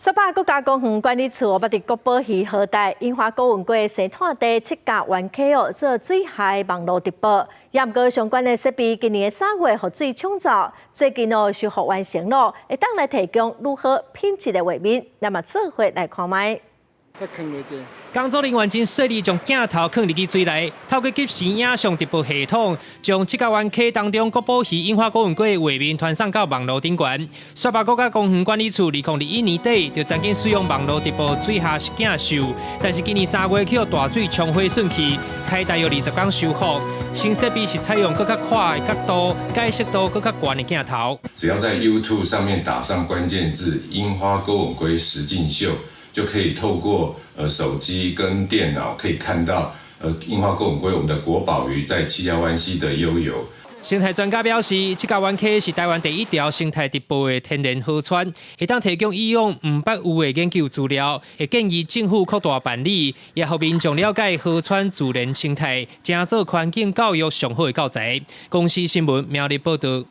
雪霸國家公園管理處捌佇國寶魚河帶櫻花鉤吻鮭生湠地七甲灣溪哦做水下網路直播，也毋過相關的設備今年3月予水沖走，最近哦修復完成咯，會當來提供愈好品質的畫面，咱嘛做伙來看覓。工作人員真細膩，將鏡頭囥入去水內，透過即時影像直播系統，將七甲灣溪當中國寶魚櫻花鉤吻鮭的畫面傳送到網路頂懸。雪霸國家公園管理處2021年底就曾經使用網路直播水下實境秀，但是今年3月去予大水沖毀損去，開大約20工修復。新設備是採用閣較闊的角度、解析度閣較懸的鏡頭。只要在 YouTube 上面打上關鍵字“櫻花鉤吻鮭實境秀”，就可以透過手機跟電腦可以看到櫻花鉤吻鮭我們的國寶魚在七家灣溪的悠游。生態專家表示，七甲灣溪是台灣第一條生態直播的天然河川，會當提供以往毋捌有的研究資料，會建議政府擴大辦理，也予民眾了解河川自然生態，成做環境教育上好的教材。公視新聞苗栗報道。